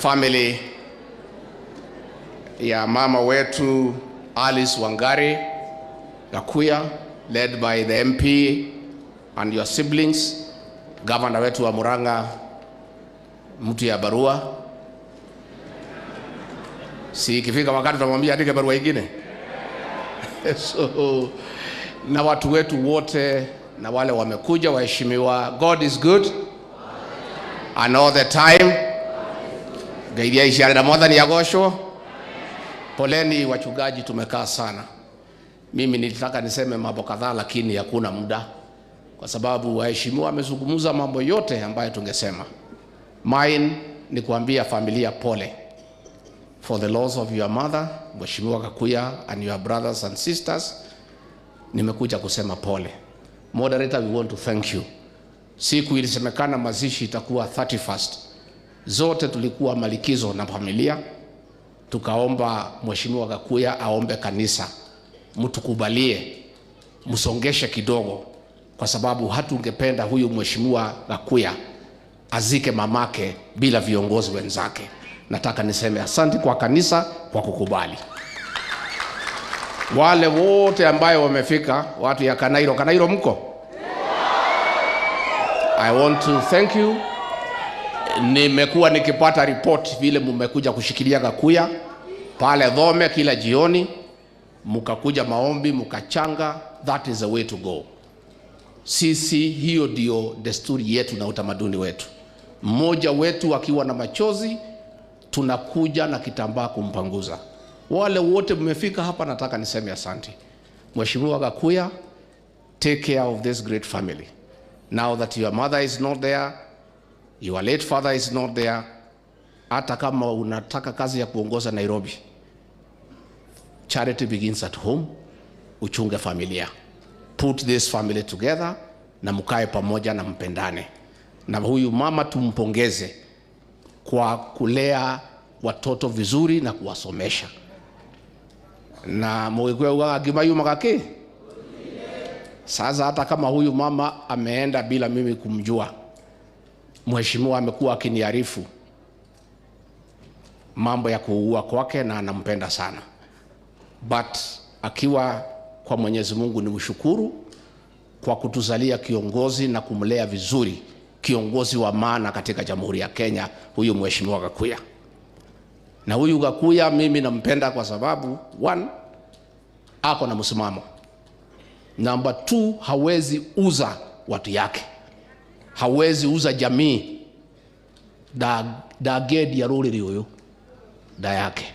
family ya mama wetu Alice Wangari Gakuya, led by the MP and your siblings, governor wetu wa Murang'a, mtu ya barua. Si ikifika wakati tutamwambia andike barua ingine. So, na watu wetu wote na wale wamekuja, waheshimiwa, God is good and all the time. Ngairia iciarira Mwathani agoshwo. Poleni wachungaji, tumekaa sana. Mimi nilitaka niseme mambo kadhaa, lakini hakuna muda kwa sababu waheshimiwa wamezungumza mambo yote ambayo tungesema. Mine ni kuambia familia pole for the loss of your mother, Mheshimiwa Gakuya, and your brothers and sisters. Nimekuja kusema pole. Moderator, we want to thank you. Siku ilisemekana mazishi itakuwa 31st. Zote tulikuwa malikizo na familia, tukaomba Mheshimiwa Gakuya aombe kanisa mtukubalie, msongeshe kidogo, kwa sababu hatungependa huyu Mheshimiwa Gakuya azike mamake bila viongozi wenzake. Nataka niseme asante kwa kanisa kwa kukubali. Wale wote ambayo wamefika, watu ya Kanairo, Kanairo mko? I want to thank you. Nimekuwa nikipata report vile mmekuja kushikilia Gakuya pale Dhome kila jioni, mkakuja maombi, mkachanga. That is the way to go. Sisi hiyo ndio desturi yetu na utamaduni wetu. Mmoja wetu akiwa na machozi, tunakuja na kitambaa kumpanguza. Wale wote mmefika hapa, nataka niseme asante. Mheshimiwa Gakuya, take care of this great family. Now that your mother is not there, your late father is not there, hata kama unataka kazi ya kuongoza Nairobi, charity begins at home. Uchunge familia, put this family together, na mkae pamoja na mpendane. Na huyu mama tumpongeze kwa kulea watoto vizuri na kuwasomesha. Na Mugikuyu augaga ngima yumaga ki? Sasa hata kama huyu mama ameenda bila mimi kumjua, mheshimiwa amekuwa akiniarifu mambo ya kuugua kwake na anampenda sana. But akiwa kwa Mwenyezi Mungu ni mshukuru kwa kutuzalia kiongozi na kumlea vizuri, kiongozi wa maana katika Jamhuri ya Kenya, huyu Mheshimiwa Gakuya. Na huyu Gakuya mimi nampenda kwa sababu one, ako na msimamo. Number two, hawezi uza watu yake, hawezi uza jamii. Ndagedia rũrĩrĩ ũyũ nda yake.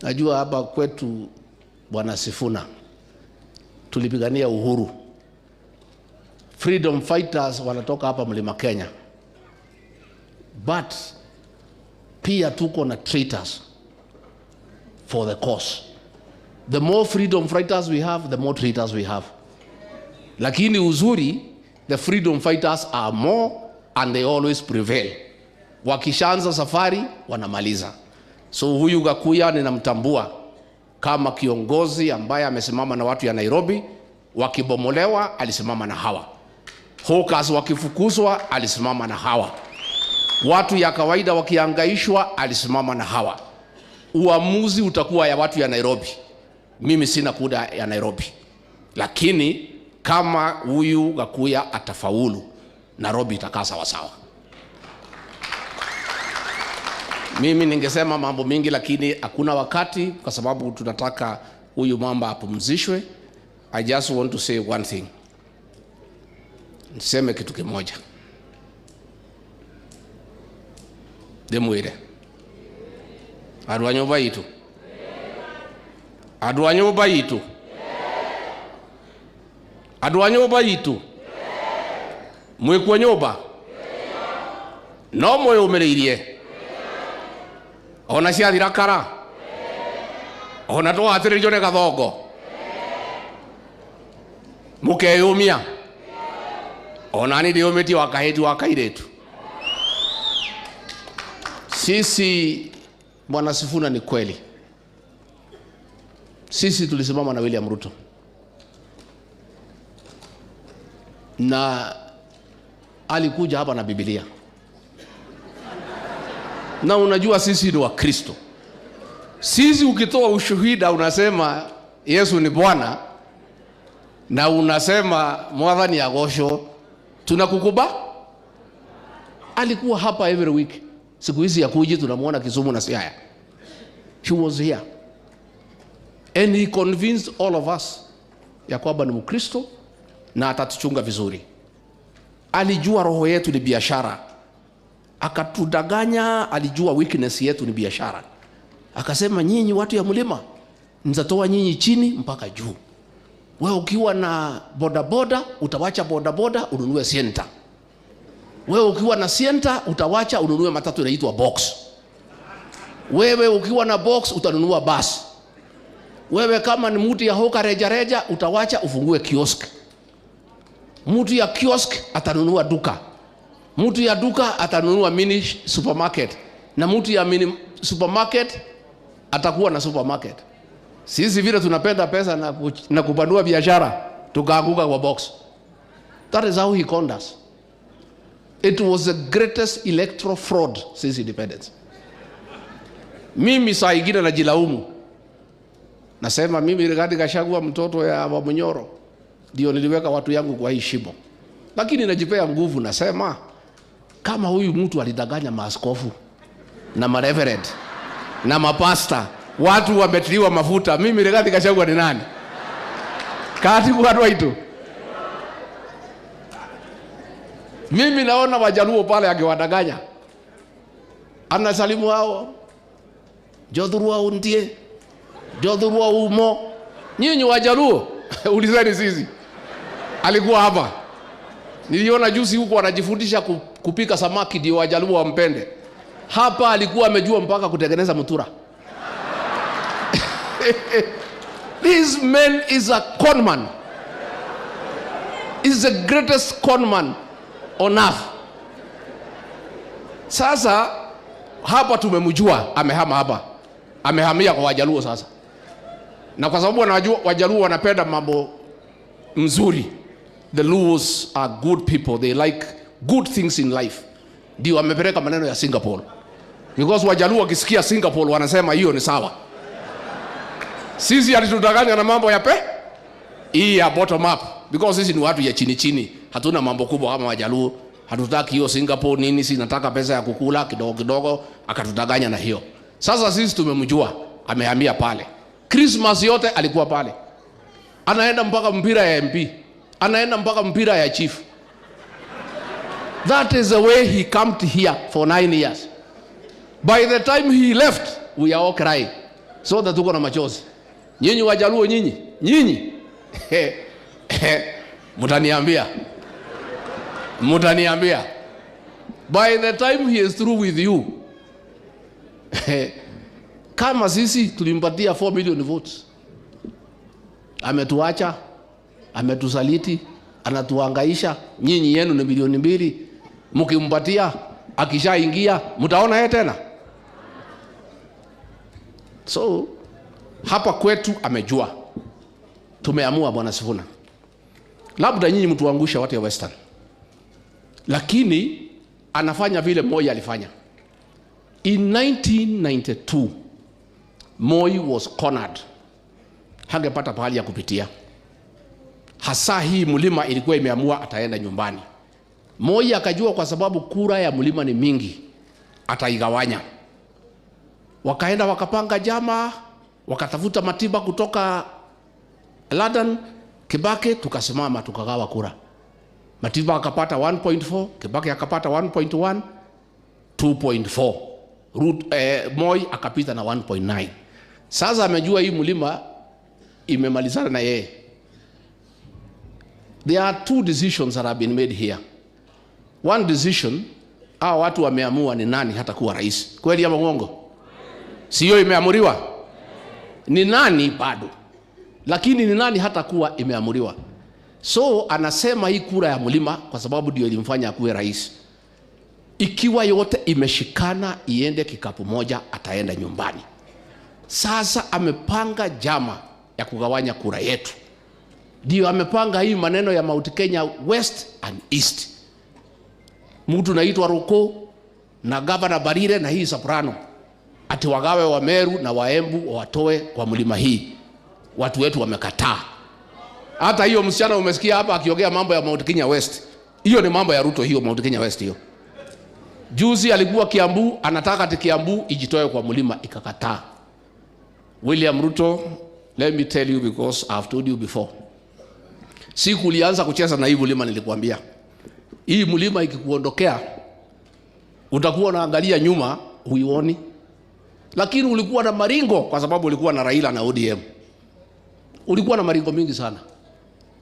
Najua hapa kwetu Bwana Sifuna tulipigania uhuru. Freedom fighters wanatoka hapa Mlima Kenya, but pia tuko na traitors for the cause. The more freedom fighters we have, the more traitors we have. Lakini uzuri, the freedom fighters are more and they always prevail. Wakishaanza safari wanamaliza. So huyu Gakuya ninamtambua kama kiongozi ambaye amesimama na watu ya Nairobi. Wakibomolewa alisimama na hawa, hawkers wakifukuzwa alisimama na hawa, watu ya kawaida wakiangaishwa alisimama na hawa. Uamuzi utakuwa ya watu ya Nairobi. Mimi sina kura ya Nairobi, lakini kama huyu Gakuya atafaulu, Nairobi itakaa sawa sawa. Mimi ningesema mambo mingi, lakini hakuna wakati, kwa sababu tunataka huyu mamba apumzishwe. I just want to say one thing. Niseme kitu kimoja. Ndimwire andu a nyumba itu, andu a nyumba itu, andu a nyumba itu, mwikuo nyumba no mwiyumiriirie ona ciathira kara ona twatiririo ni gathongo mukeyumia ona ni ndiyumitie wa kahiti wa kairitu. Sisi Bwana Sifuna, ni kweli sisi tulisimama na William Ruto na alikuja hapa na Biblia. Na unajua sisi ni Wakristo. Sisi ukitoa ushuhuda unasema Yesu ni Bwana na unasema Mwathani agocwo, tunakukuba. Alikuwa hapa every week. Siku hizi hakuji, tunamuona Kisumu na Siaya. He was here. And he convinced all of us ya kwamba ni Mkristo na atatuchunga vizuri. Alijua roho yetu ni biashara, akatudanganya. Alijua weakness yetu ni biashara, akasema nyinyi watu ya mlima, nitatoa nyinyi chini mpaka juu. Wewe ukiwa na bodaboda utawacha bodaboda ununue Sienta. Wewe ukiwa na Sienta utawacha ununue matatu inaitwa Box. Wewe ukiwa na Box utanunua bus. Wewe kama ni mtu ya hawker reja reja utawacha ufungue kiosk. Mtu ya kiosk atanunua duka. Mtu ya duka atanunua mini supermarket, na mtu ya mini supermarket atakuwa na supermarket. Sisi vile tunapenda pesa na kupanua biashara, tukaanguka kwa Box. That is how he conned us. It was the greatest electoral fraud since independence. Mimi saa ingine najilaumu, nasema mimi Rigathi Gachagua mtoto ya Wamunyoro ndio niliweka watu yangu kwa hii shimo, lakini najipea nguvu, nasema kama huyu mtu alidanganya maaskofu na mareverend na mapasta, watu wametiliwa mafuta, mimi Rigathi Gachagua ni nani? Kati watu waitu. Mimi naona Wajaluo pale akiwadanganya, anasalimu hao jothurua untie jothurua umo. Nyinyi Wajaluo ulizeni sisi, alikuwa hapa. Niliona juzi huko anajifundisha kupika samaki ndio Wajaluo wampende. Hapa alikuwa amejua mpaka kutengeneza mutura. This man is a con man. Is the greatest con man on earth. Sasa hapa tumemjua, amehama hapa, amehamia kwa Wajaluo sasa, na kwa sababu wanajua Wajaluo wanapenda mambo mzuri. The Luos are good people, they like good things in life. Ndio amepeleka maneno ya Singapore, because Wajaluo wakisikia Singapore wanasema hiyo ni sawa. Sisi alitudanganya na mambo ya hii ya bottom up, because sisi ni watu ya chini chini, hatuna mambo kubwa kama Wajaluo. Hatutaki hiyo Singapore nini, si nataka pesa ya kukula kidogo kidogo, akatudanganya na hiyo. Sasa sisi tumemjua, amehamia pale. Christmas yote alikuwa pale, anaenda mpaka mpira ya MP, anaenda mpaka mpira ya chief. That is the way he came to here for 9 years. By the time he left, we are all crying. So that tuko na machozi. Nyinyi Wajaluo nyinyi, nyinyi mutaniambia. Mutaniambia. By the time he is through with you, kama sisi tulimpatia 4 million votes, ametuacha, ametusaliti, anatuhangaisha. Nyinyi yenu ni 2 milioni, mkimpatia akishaingia mtaona yeye tena? So hapa kwetu amejua, tumeamua Bwana Sifuna, labda nyinyi mtuangusha watu ya Western, lakini anafanya vile Moi alifanya. In 1992 Moi was cornered, hangepata pahali ya kupitia. Hasa hii mlima ilikuwa imeamua ataenda nyumbani. Moi akajua kwa sababu kura ya mlima ni mingi, ataigawanya. Wakaenda wakapanga jama, wakatafuta Matiba kutoka London, Kibaki, tukasimama tukagawa kura. Matiba akapata 1.4, Kibaki akapata 1.1, 2.4. Moi akapita na 1.9. Sasa amejua hii mlima imemalizana na yeye. There are two decisions that have been made here. One decision, hawa watu wameamua ni nani hata kuwa rais. Kweli ama uongo? Sio imeamuriwa? Ni nani bado? Lakini ni nani hata kuwa imeamuriwa. So anasema hii kura ya mlima kwa sababu ndio ilimfanya akuwe rais. Ikiwa yote imeshikana iende kikapu moja, ataenda nyumbani. Sasa amepanga jama ya kugawanya kura yetu. Ndio amepanga hii maneno ya Mount Kenya West and East. Mtu naitwa Ruko, Na Gavana Mbarire na hii Soprano, ati wagawe wa Meru na Waembu watoe kwa mlima hii. Watu wetu wamekataa. Hata hiyo msichana umesikia hapa akiongea mambo ya Mount Kenya West, hiyo ni mambo ya Ruto, hiyo Mount Kenya West hiyo. Juzi alikuwa Kiambu, anataka ati Kiambu ijitoe kwa mlima, ikakataa. William Ruto, let me tell you because I've told you before. Siku ulianza kucheza na hii mlima nilikuambia, hii mlima ikikuondokea utakuwa unaangalia nyuma huioni, lakini ulikuwa na maringo kwa sababu ulikuwa na Raila na ODM. Ulikuwa na maringo mingi sana,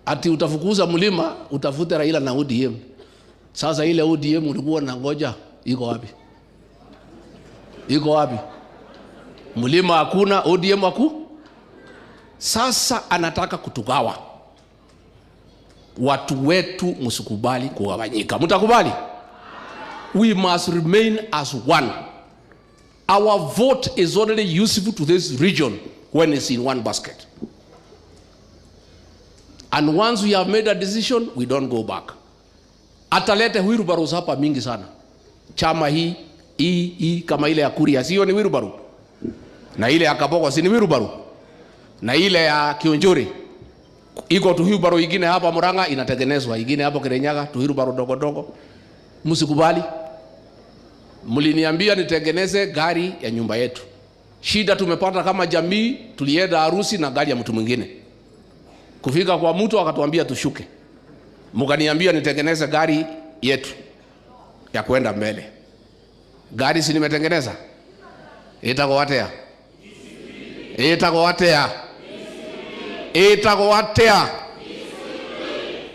ati utafukuza mlima utafute Raila na ODM. Sasa ile ODM ulikuwa na ngoja iko wapi? Iko wapi? Mlima hakuna, ODM haku. Sasa anataka kutugawa. Watu wetu, msikubali kugawanyika. Mtakubali? We must remain as one. Our vote is only useful to this region when it's in one basket. And once we have made a decision, we don't go back. Atalete wheelbarrows hapa mingi sana. Chama hii, hii, hii kama ile ya Kuria, sio ni wheelbarrow? Na ile ya Kabogo si ni wheelbarrow? Na ile ya Kiunjuri iko tu wheelbarrow ingine hapa Murang'a inatengenezwa, ingine hapo Kirinyaga tu wheelbarrow dogo dogo. Msikubali. Mliniambia nitengeneze gari ya nyumba yetu. Shida tumepata kama jamii, tulienda harusi na gari ya mtu mwingine. Kufika kwa mtu akatuambia tushuke. Mkaniambia nitengeneze gari yetu ya kwenda mbele. Gari si nimetengeneza? Ĩtagwo atĩa? Ĩtagwo atĩa? Ĩtagwo atĩa?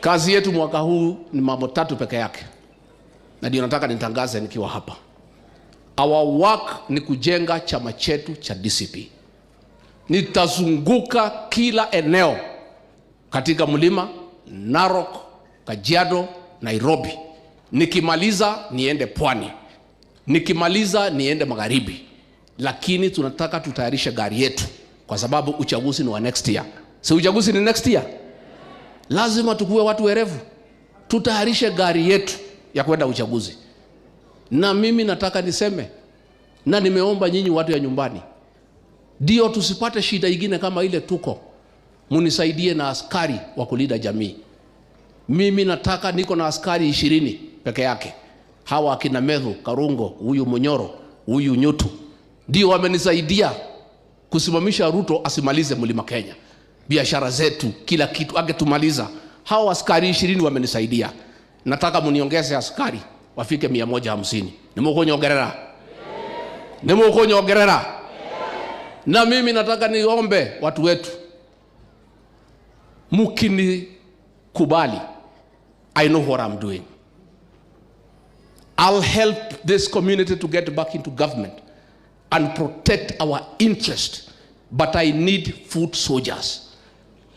Kazi yetu mwaka huu ni mambo tatu peke yake, na ndio nataka nitangaze nikiwa hapa. Our work ni kujenga chama chetu cha DCP. Nitazunguka kila eneo katika mlima Narok, Kajiado, Nairobi. Nikimaliza niende pwani, nikimaliza niende magharibi, lakini tunataka tutayarishe gari yetu kwa sababu uchaguzi ni wa next year. Si uchaguzi ni next year? Lazima tukuwe watu werevu, tutayarishe gari yetu ya kwenda uchaguzi. Na mimi nataka niseme, na nimeomba nyinyi watu ya nyumbani, ndio tusipate shida ingine kama ile tuko, munisaidie na askari wa kulinda jamii. Mimi nataka, niko na askari 20 peke yake, hawa akina Methu, Karungo, huyu Munyoro, huyu Nyutu, ndio wamenisaidia kusimamisha Ruto asimalize mlima Kenya, biashara zetu, kila kitu angetumaliza. Hawa askari 20 wamenisaidia. Nataka muniongeze askari wafike 150. Nimukunyongerera? Nimukunyongerera? Na mimi nataka niombe watu wetu, mkinikubali, I know what I'm doing. I'll help this community to get back into government and protect our interest, but I need foot soldiers.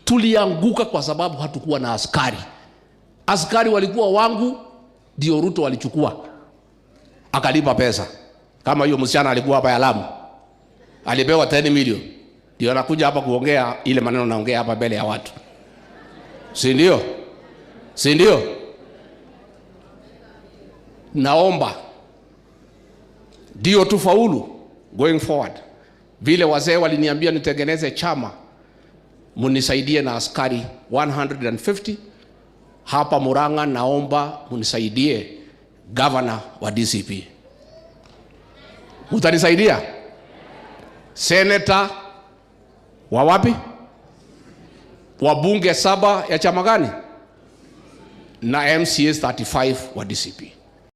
Tulianguka kwa sababu hatukuwa na askari. Askari walikuwa wangu, ndio Ruto walichukua akalipa pesa. Kama hiyo msichana alikuwa hapa ya Lamu, alipewa 10 million, ndio anakuja hapa kuongea ile maneno naongea hapa mbele ya watu, si ndio? Si ndio? Naomba ndio tufaulu going forward. Vile wazee waliniambia nitengeneze chama, munisaidie na askari 150 hapa Murang'a. Naomba munisaidie governor wa DCP, mutanisaidia? Senator wa wapi? Wabunge 7 ya chama gani? Na MCAs 35 wa DCP.